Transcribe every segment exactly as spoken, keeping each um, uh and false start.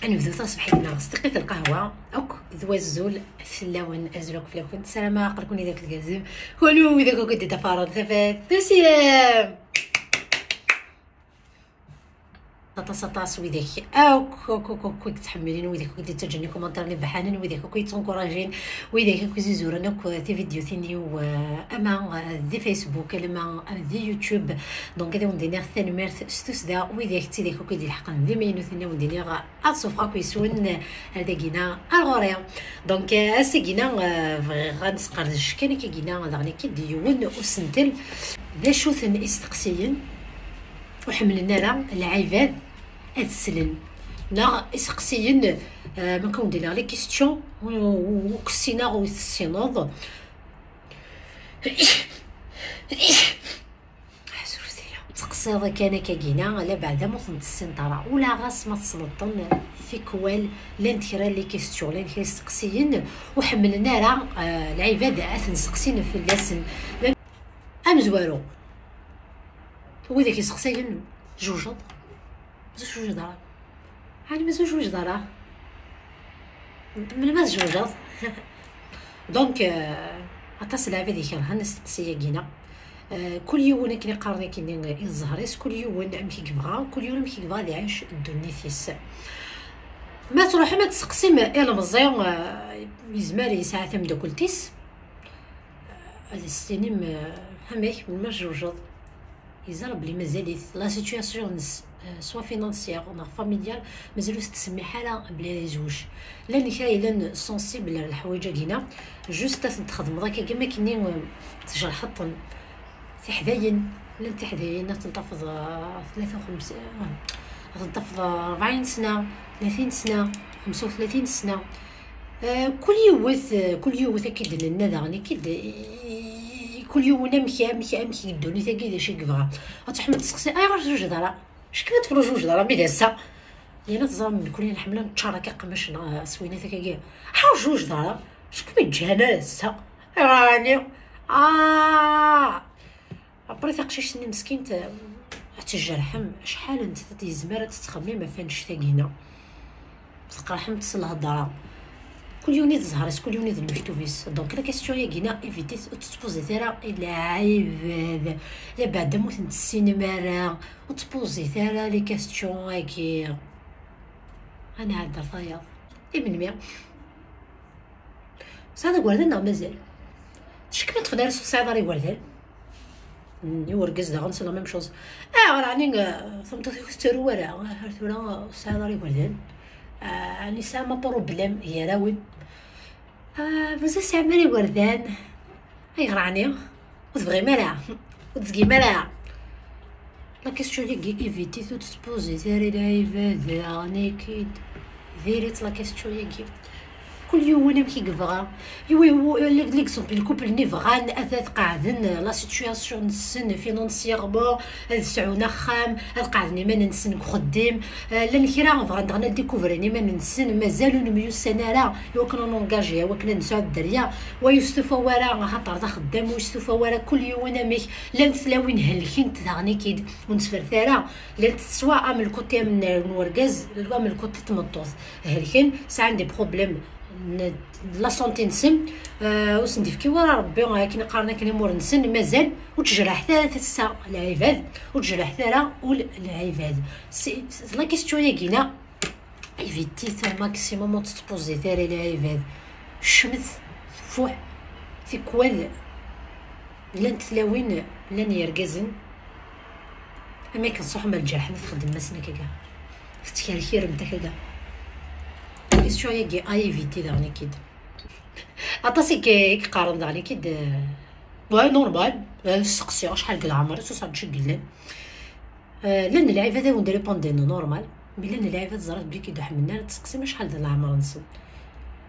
Ad nebdu taṣebḥit-nneɣ s tiqqit n lqahwa akk d wazul fell-awen, azul akk fell-awen. Ssarameɣ aql-iken yid-i deg tgerzi, kunwi wid akk i d-iḍefren tafat tusslam. Aṭas, aṭas widak akk, akk, akk, akk i yettḥemmilin, widak akk i d-yettaǧǧan ikumantiren ibeḥḥanen, widak akk i yettunkurajin, widak akk i yeẓẓuren akk tividyutin-iw, eh, ama, eh, di Facebook, ama, eh, di YouTube. Donc, ad awen-d-iniɣ tanemmirt s tussda, widak d tidak akk i d-ilḥeqen d imaynuten, ad awen-d-iniɣ ad ṣufeɣ akk yes-wen ar dagina ar ɣur-i. Donc, eh, ass-agina, eh, bɣiɣ ad nesqerdec kan akkagina daɣen akka d yiwen usentel. D acu-ten isteqsiyen ur ḥemmlen ara lɛibad ad slen, neɣ iseqsiyen, eh, ma kan d-iniɣ les questions ur ur ssineɣ ur tessineḍ. Ḥsut aya. Teqsiḍ kan akkagina, ala beɛda ma ur ten-tessineḍ ara. Ula ɣas ma tessneḍ-ten, tikwal llant kra n les questions, llant kra n yisteqsiyen ur ḥemmlen ara, eh, lɛibad ad ten-seqsin fell-asen. Amezwaru, widak yesseqsayen, tjewjeḍ? Mazal tjewjeḍ ara? Ɛni mazal tjewjeḍ ara? Melmi ad tjewjeḍ? Donc, euh, aṭas n lɛibad ikerhen asteqsi-agi-nneɣ. Euh, kul yiwen akken i qqaren akkenni i zzher-is, kul yiwen amek i yebɣa, kul yiwen amek i yebɣa ad iɛic ddunit-is. Ma tṛuḥem ad tseqsim ilemẓi, euh, yezmer yesɛa tameddakelt-is, ad as-tinim, euh, amek, melmi ad tjewjeḍ? Yeẓra belli mazal-it la situation-nnes, euh, soit financière neɣ familiale, mazal ur s-tsemmiḥ ara belli ad yezweǧ. Llan kra yellan sensible ar leḥwayeǧ-agi-nna, juste ad tent-txedmeḍ akka am akkenni, euh, tjerḥeḍ-ten. Tiḥdayin, llant tiḥdayin ad tent-tafeḍ, euh, tlata u xemsin, euh, ad tent-tafeḍ rebɛin sna, tlatin sna, xemsa u tlatin sna. Eh, kul yiwet, eh, kul yiwet akka i d-nenna daɣen, akka i d-, i-, i-, kul yiwen amek, amek, amek i ddunit-agi d acu i yebɣa. Ad tṛuḥem ad tseqsim, "Ayɣer ur tjewjdeḍ ara? Acu-kem ad tefruǧ ur tjewjdeḍ ara mi d ass-a?" Yerna teẓram nekkni nḥemmel ad neččar akka aqemmac neɣ, eh, swinat akka-agi. "Ḥa ur tjewjdeḍ ara? Acu-kem yeǧǧan ass-a?" Ayɣer ɛni? Ah! Après taqcict-nni meskint, eh, ad tejjerḥem. Acḥal n tiṭ yezmer ad tettxemmim ɣef annect-agi-nna? Tqerḥem-tt s lhedra. Kul yiwen i d zzher-is, kul yiwen i d lmektub-is. Donc la question-agi-nna, évitez-it, ur tt-tpuzit ara i lɛibad. La beɛda ma ur ten-tessinem ara, ur ttpuzit ara les questions-agi. Ad nɛedder tayeḍ. I melmi? Tesɛiḍ igerdan neɣ mazal? Tcekkiḍ fell-as ur tesɛiḍ ara igerdan? Mm, i urgaz daɣen c'est la même chose. Ayɣer ɛni, eh, tameṭṭut-ik ur tettaru ara? Ar tura ur tesɛiḍ ara igerdan. Ah, ɛni tesɛam problème gar-awen? Ah, mazal tesɛam ara igerdan? Ayɣer ɛni? Ur tebɣim ara? Ur tezgim ara? La question-agi, évitez-it, ur tt-tpuzit ara i lɛibad, ɛni-k-id. Diri-tt la question-agi. Kul yiwen amek i yebɣa. Yiwi, l'exemple, les couples-nni bɣan ad, ad qeɛden la situation-nsen financièrement, ad sɛun axxam, ad qeɛden iman-nsen deg uxeddim. Eh, llan kra bɣan daɣen ad découvrin iman-nsen, mazal ur nemyussan ara i wakken ad nengaji, i wakken ad nesɛu dderya. Wa ur yestufa wara axaṭer d axeddam, ur yestufa wara, kul yiwen amek. Llant tlawin helkent daɣen-ik-id, ur nesfert ara. Llant soit am le côté n, n urgaz, soit am le côté n tmeṭṭut. Helken, sɛan des problèmes n, de la santé-nsen, euh, ur sen-d-ifki wara Rebbi, akken i qqaren akken amur-nsen, mazal ur tejreḥet ara tasa n lɛibad, ur tejreḥet ara ul n lɛibad. C'est, c'est la question-agi-nna. Évitez-it un maximum, ur tt-tpuzit ara i lɛibad. Ccmet, tfuḥ, tikwal llant tlawin, llan yergazen, am akken ṣṣuḥ ma lǧerḥ, ma txeddem-asen akka, tettkerkirem-t akka. Question-agi à éviter daɣen-ik-id. Aṭas i k-, i k-qqaren daɣen-ik-id, euh, ouais, normal, euh, steqsi acḥal deg leɛmer-is, ur sɛeddac i yellan. Euh, llan lɛibad ad wen-d-répondin normal, mais llan lɛibad ẓriɣ belli k-id ur ḥemmlen ara ad tseqsim acḥal d leɛmer-nsen.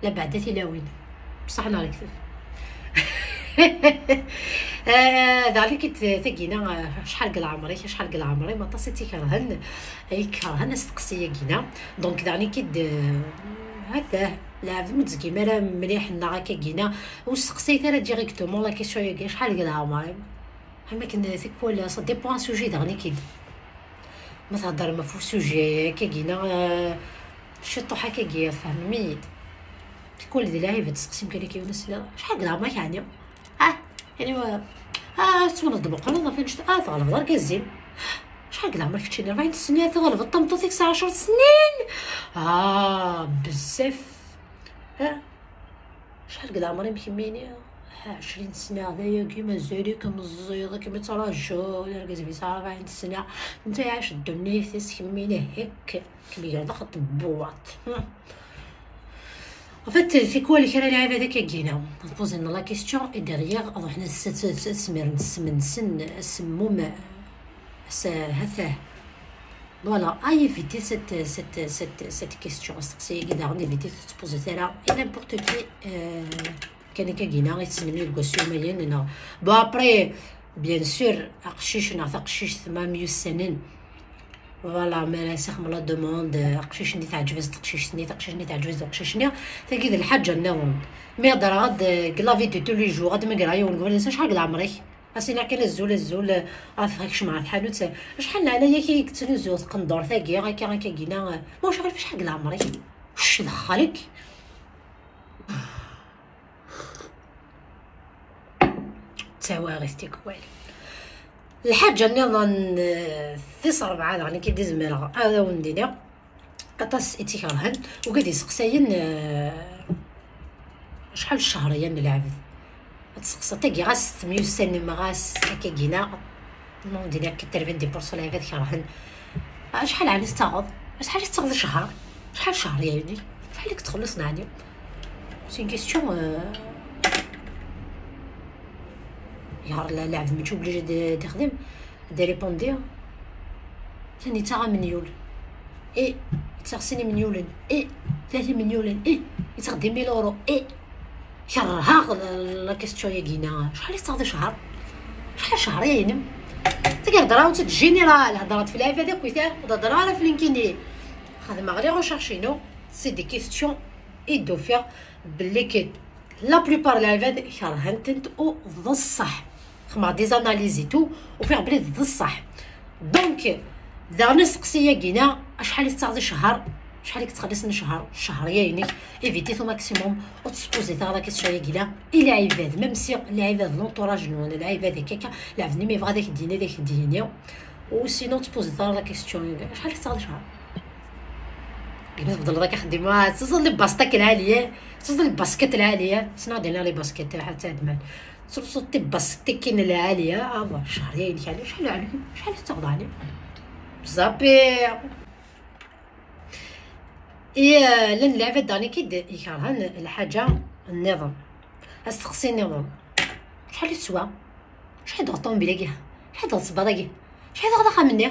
La beɛda tilawin. Bṣaḥ neɣ lekdeb? Euh, daɣen-ik-id tagina, euh, acḥal deg leɛmer-ik, acḥal deg leɛmer-im, aṭas i tt-ikerhen, i ikerhen asteqsi-agi-nna. Donc daɣen-ik-id, euh, ha-t-ah, lɛebd ur d-tezgim ara mliḥ neɣ akka-gina, ur steqsayet ara directement la question-agi, acḥal deg leɛmer-im? Am akken tikwal, ça dépend sujet daɣen-ik-id. Ma theddrem ɣef usujet akka-gina, euh, Ciṭuḥ akkagi, tfehmem-iyi-d. Tikwal di lɛib ad testeqsim kan akka yiwen ass-nniḍen: "Acḥal deg leɛmer-ik ɛni?" Ah, yani, wa- ah, tettwaliḍ-d meqqreḍ ɣef annect-a, ah, tɣelbeḍ argaz-im. "Acḥal deg leɛmer-ik keččini?" "Rebɛin snin." "Tɣelbeḍ tameṭṭut-ik tesɛa ɛecr snin?" Ah, bezzaf. Ah, "Acḥal deg leɛmer-im kemmini?" "Ɛecrin sna." "D ayagi mazal-ik meẓẓiyeḍ, ad kem-ittraǧu argaz-im yesɛa rebɛin sna. Netta iɛac ddunit-is, kemmini hekk, kem-iger daxel tebbuwaṭ." Hmm. En fait, tikwal kra lɛibad akka gina, tpozen la question et derrière ad ruḥen ad s-, s-, s-, smiren ssem-nsen, semmum, s-, hatah. Voilà, ah, éviter cette, cette, cette, cette question. Asteqsi-agi daɣen, éviter, ur tettpozit ara i n'importe qui, euh, kan akka gina, i tessnem deg wass yumayen, neɣ. Bon, après, bien sûr, aqcic neɣ taqcict ma myussanen. Voilà, ma ara sexdem la demande, aqcic-nni teɛǧeb-as teqcict-nni, taqcict-nni teɛǧeb-as uqcic-nni, tagi d lḥaǧa nniḍen. Mi hedreɣ-d, euh, deg la vie de tous les jours, ad d-megreɣ yiwen deg ubrid, "Acḥal deg leɛmer-ik?" Ad s-iniɣ kan: "Azul, azul, ah, ffeɣ kecmeɣ ɣer tḥanut." "Acḥal n leɛnaya-k i yettnuzu tqendurt-agi, akka, akka, gina, ah, ma ulac aɣilif, acḥal deg leɛmer-ik?" Ucc d xali-k. D tawaɣit tikwal. Lḥaǧa nniḍen, eh, tis rebɛa daɣen i k-id-izemreɣ ad awen-d-iniɣ. Aṭas i tt-ikerhen, ugad iseqsayen, eh, acḥal ccehr-ya n lɛebd? Ad tseqsiḍ tagi ɣas temyussanem ɣas akka gina, non, dina quatre-vingt-dix pour cent lɛibad kerhen. Acḥal ɛni tettaɣeḍ? Acḥal i tettaɣeḍ ccher? Acḥal ccher yani? Acḥal i k-txelleṣ neɛni? C'est une question, euh, ɣer la-, lɛebd mačči obligé d-, d-ixdem, d-répondi. Tani yettaɣ amenyul. I yettaɣ sin imenyulen. I tlata imenyulen. I yettaɣ dix mille euros. I Kerheɣ la, la question-yagi-ina. Acḥal i tettaɣeḍ i ccher? Acḥal ccher-ya-inem? Tagi hedreɣ-d général, hedreɣ-d f lɛibad akk, ur d-hedreɣ ara f nekkini. Xedmeɣ les recherches-inu, c'est des questions i d-ufiɣ belli que la plupart n lɛibad kerhen-tent, u d ṣṣeḥ. Xedmeɣ des analyses et tout, ufiɣ belli d ṣṣeḥ. Donc, daɣen asteqsi-yagi-ina, acḥal i tettaɣeḍ i ccher? Acḥal i k-ttxelliṣen i ccher? Ccher-ya-inek, éviter-it au maximum, ur tettpozit ara la question-yagi-ina. I lɛibad, même si lɛibad, l'entourage-nwen, lɛibad akka, akka, lɛebd-nni ma yebɣa ad ak-d-yini, ad ak-d-yini. Ou sinon, ur tettpozit ara la question-agi. Acḥal i tettaɣeḍ i ccher? Dima tbeddleḍ akka axeddim, ah, teẓẓel les baskets lɛaliya, teẓẓel les baskets lɛaliya, ssneɣ ad iniɣ les baskets, ḥatta d mal. Tettlusuḍ tibbaṣtikin lɛaliya, ah, bon, ccher-ya-inek ɛni, acḥal ɛni, acḥal i tettaɣeḍ ɛni? Bzappi. I, eh, llan lɛibad daɣen i k-id-ikerhen lḥaǧa nniḍen. Asteqsi nniḍen. Acḥal i teswa? Acḥal d ṭṭumbil-agi? Acḥal d ṣṣebbaḍ-agi? Acḥal d axxam-nni?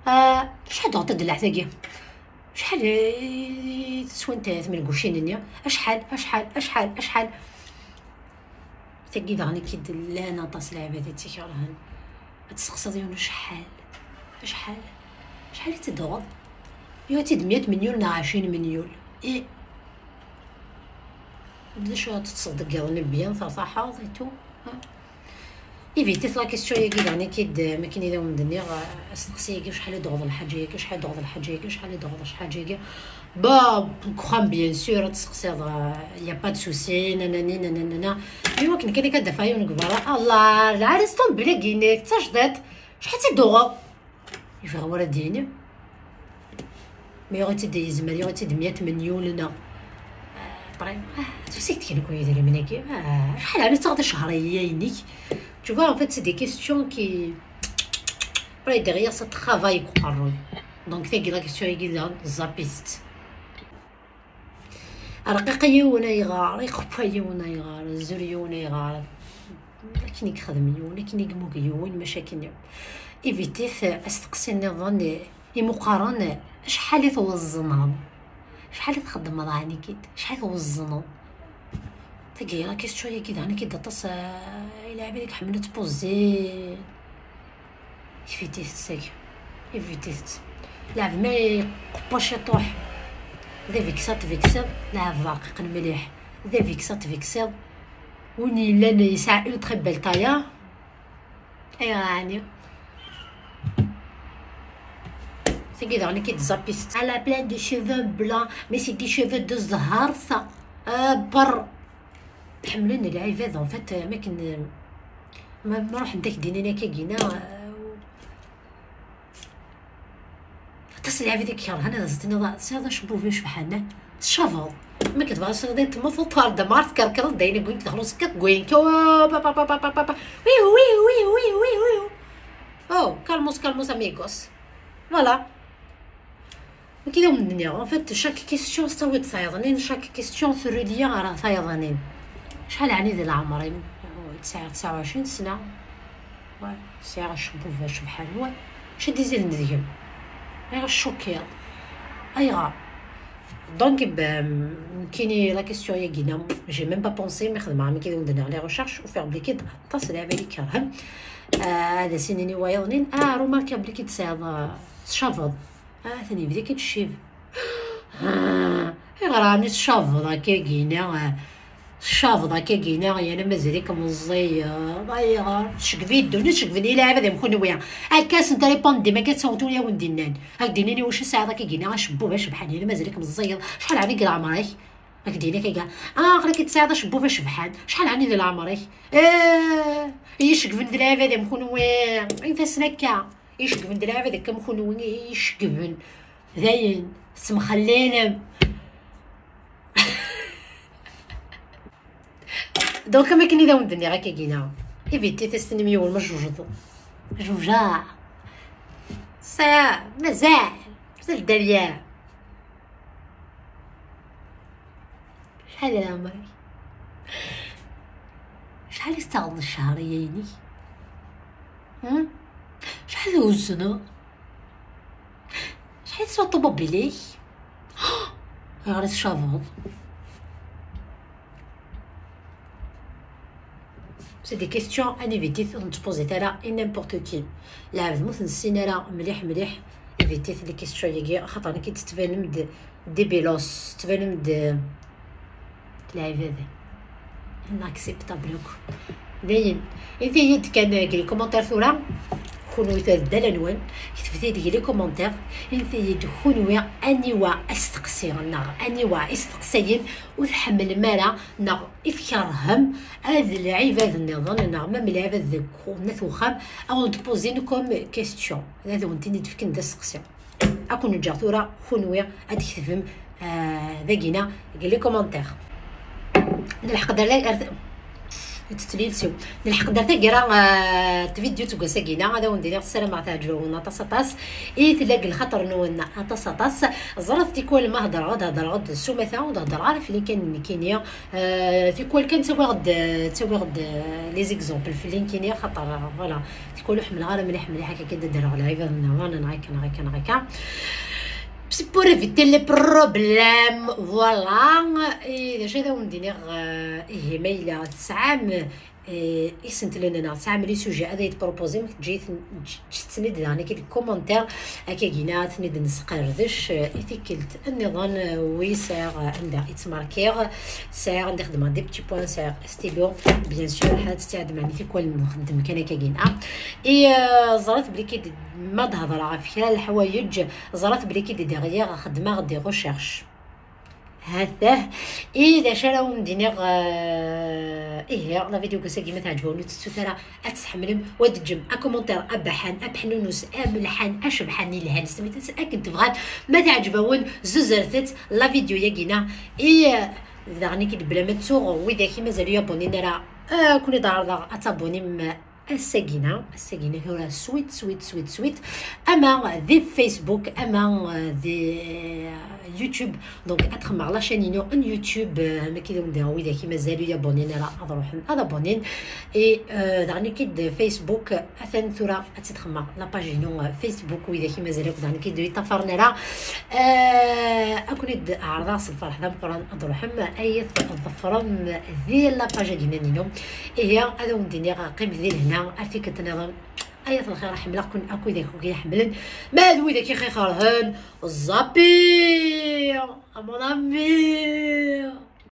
Ah, acḥal d ddlaɛt-agi? Acḥal i teswant tmengucin-nni? Acḥal, acḥal, acḥal, acḥal? Tagi daɣen i k-id-llan aṭas lɛibad i tt-ikerhen. Ad testeqsiḍ yiwen: "Acḥal? Acḥal? Acḥal i tt-id-tuɣeḍ? Yuɣ-itt-id meyya milyun neɣ ɛecrin milyun?" I d acu ad teṭṭseḍ deg yiḍ-nni, bien tertaḥeḍ et tout, ha? Éviter la question-yagi daɣen i k-id, makken i d awen-d-nniɣ, asteqsi-yagi: "Acḥal i d-tuɣeḍ lḥaǧa-yagi? Acḥal i d-tuɣeḍ lḥaǧa-yagi? Acḥal i d-tuɣeḍ lḥaǧa-yagi?" Bah, deg uxxam, bien sûr, ad testeqsiḍ, euh, y a pas de souci, nanani, nanana. Iwakken kan akka d-afeɣ yiwen deg berra: "Allah, lɛali s ṭṭumbil-agi-inek, d tajdiṭ, acḥal tt-id-tuɣeḍ?" Yebɣa wara d-yini. Ma yuɣ-itt-id yezmer, yuɣ-itt-id meyya milyun neɣ. Après, ah, tusi-k-d kan akk idrimen-agi. Ah, acḥal ɛni tettaɣeḍ i ccher-agi-inek? Tu vois, en fait, c'est des questions qui, après, derrière, ça travaille deg uqerruy. Donc, tagi la question-agi, zappist. Rqiq yiwen ayɣer, iqewwa yiwen ayɣer, zur yiwen ayɣer. Akken i yexdem yiwen, akken i yemmug yiwen, maca akken i-, éviter-it asteqsi nniḍen imuqaren: "Acḥal i twezzneḍ? Acḥal i txeddmeḍ ɛni-k-id? Acḥal i twezzneḍ?" Tagi, la question-yagi daɣen i k-id aṭas, ah, i lɛibad i iḥemmlen ad ttpuzin. Éviter-it, seg. Éviter-it. Lɛebd ma iqewwa ciṭuḥ, d aviksa tviksiḍ, lɛebd rqiqen mliḥ, d aviksa tviksiḍ. Win yellan yesɛa une très belle taille, ayɣer ɛni? Tagi daɣen i k-id-zappist. Elle a plein de cheveux blancs, mais c'est des cheveux de zzher, ça. Euh, ber. Ḥemmlen lɛibad, en fait, euh, ma ken-, ma, ma ruḥen-d ak-d-inin akka gina, euh, aṭas n lɛibad i k-kerhen, ad as-tiniḍ, tesɛiḍ acebbub icebḥen, tcabeḍ. Ma k-tebɣa s-, d temmuteḍ, ṭwar d amar, tkerkreḍ, d ayen i wwin-k lexlus, akka wwin-k, oh, pa, pa, pa. Oui, oui, oui, oui, oui, oui. Oh, calmos, calmos, amigos. Voilà. Nekk d awen-d-nniɣ, en fait, chaque question s tawiḍ tayeḍnin, chaque question terreliya ɣer tayeḍnin. Acḥal ɛni di leɛmer-im? Tesɛiḍ tesɛa u ɛecrin sna. Ouais, sɛiɣ acebbub acebḥan. Ouais. Acu d-izalen deg-m? Ayɣer tcukkiḍ? Ayɣer? Donc, ben, nekkini la question-yagi-na, j'ai même pas pensé, mi xedmeɣ, mi k-id-, awen-d-nniɣ les recherches, ufiɣ belli k-id aṭas n lɛibad i kerhen. Ah, ad as-inin i wayeḍnin, ah, remarquer belli k-id tesɛiḍ, ah, tcabeḍ. Ah, atan yebda-k-id ccib. Ah, ayɣer ɛni tcabeḍ akkagina? Ah, tcabeḍ akkagina, yerna mazal-ik meẓẓiyeḍ. Ayɣer? Tceggeb-iyi ddunit, ceggben-iyi lɛibad am kunwi. Akka ad sent-répondem, akka ad sawent win i awen-d-innan. Ad k-d-inin iwacu tesɛiḍ akkagina acebbub acebḥan, yerna mazal-ik meẓẓiyeḍ. Acḥal ɛni deg leɛmer-ik? Ad k-d-inin akka, ah, aql-ak tesɛiḍ acebbub acebḥan. Acḥal ɛni di leɛmer-ik? Eh, i yi-ceggben d lɛibad am kunwi. Init-asen akka. I yi-ceggben d lɛibad akka am kunwi, i yi-ceggben. Dayen, tessemxellilem. Donc, am akken i d awen-d-nniɣ akkagina. Évitez ad s-tinim yiwen ma jewjeḍ. Jewjeɣ. Ça, mazal. Mazal dderya. Acḥal i ɛemṛ-ik? Acḥal i tettaɣeḍ n ccehṛiya-inek? Hmm? Acḥal i twezneḍ? Acḥal i teswa ṭumubil-ik? Ayɣer i tcabeḍ? C'est des questions à éviter, ur n-tposit ara i n'importe qui. Lɛebd mu t-nessin ara mliḥ mliḥ, éviter les questions-agi, axaṭer nekk i d-tettbanem-d débilos, tettbanem-d lɛibad inacceptable akk. Dayen, init-iyi-d kan deg les commentaires tura, kunwi d addal-nwen, ketbet-iyi-d deg les commentaires, init-iyi-d kunwi aniwa asteqsi neɣ aniwa isteqsayen ur tḥemmlem ara neɣ i tkerhem ad lɛibad nniḍen neɣ ma lɛibad deg nnat uxxam, ad awen-d-pozin comme question, ad awen-ten-id-fken d asteqsi. Ad ken-ǧǧeɣ tura kunwi ad d-tketbem, ah, dagina deg les commentaires. Nelḥeq-d ar, ar, tetlilsiw. Nelḥeq-d ar taggara, ah, n tvidyut n wass-agina, ad awen-d-iniɣ ssarameɣ teɛǧeb-awen aṭas, aṭas. I tella deg lxaṭer-nwen aṭas, aṭas. Ẓret tikwal ma hedreɣ, ad hedreɣ-d s umata, ur d-hedreɣ ara fell-i kan nekkini. Euh, tikwal kan ttawiɣ-d, ttawiɣ-d, euh, les exemples fell-i nekkini, xaṭer, euh, voilà, tikwal ur ḥemmleɣ ara mliḥ, mliḥ akka kan ad d-rreɣ lɛibad nniḍen neɣ akka, neɣ akka, neɣ akka. C'est pour éviter les problèmes, voilà. Et d acu ad awen-d-iniɣ, euh, ihi ma yella tesɛam, euh, isental-nneɣ, tesɛam les sujets ad ay-d-proposem, ǧǧet-ten-id daɣen akka deg commentaire. Akkagina ad ten-id-nesqerdec, eh, i tikkelt nniḍen, eh, wi sɛiɣ, eh, anda i ttmerkiɣ, sɛiɣ anda xedmeɣ des petits points, sɛiɣ stylo, bien sûr, ad tt-tɛedmem tikwal nxeddem kan akkagina. I, eh, ẓret belli kid ma d-hedreɣ ɣef kra n leḥwayeǧ, ẓret belli kid derrière xedmeɣ des recherches. Hatah. I d acu ara wen-d-iniɣ, eh, ihi, la vidéo n wass-agi ma teɛǧeb-awen, ur tettut ara ad tt-tḥemmlem, u ad teǧǧem akumentaṛ abaḥan, abeḥnunus, amelḥan, acebḥan, yelhan, s tmit-is akken tebɣam. Ma teɛǧeb-awen, zuzret-tt, la vidéo-yagi-na. I, eh, daɣen i k-id-, bla ma ttuɣ, widak i mazal ur abonnin ara, eh, ad ken-id-ɛerḍeɣ ad tabonnim, eh, ass-agina, ass-agina tura sweet, sweet, sweet, sweet. Ama di Facebook, ama, eh, di, eh, YouTube. Donc, ad xedmeɣ la chaîne-inu n YouTube, eh, ma k-id-, widak i mazal ur abonnin ara, ad ruḥen ad abonnin. Et, eh, daɣen i k-id Facebook, atan tura ad tt-id-xedmeɣ la page-inu, eh, Facebook, widak i mazal akk daɣen i k-id-ur yeṭṭafaren ara. Eh, ad ken-id-ɛerḍeɣ s lferḥ d ameqqran ad truḥem, ad iyi-tḍefrem di la page-agi-nni-inu. Ihi, ad awen-d-iniɣ, qqimet di lehna, ar tikkelt nniḍen. Ayat lxir, ḥemmleɣ-ken akk widak i yi-ḥemmlen. Ma d widak i ɣ-ikerhen, zappez! À mon ami!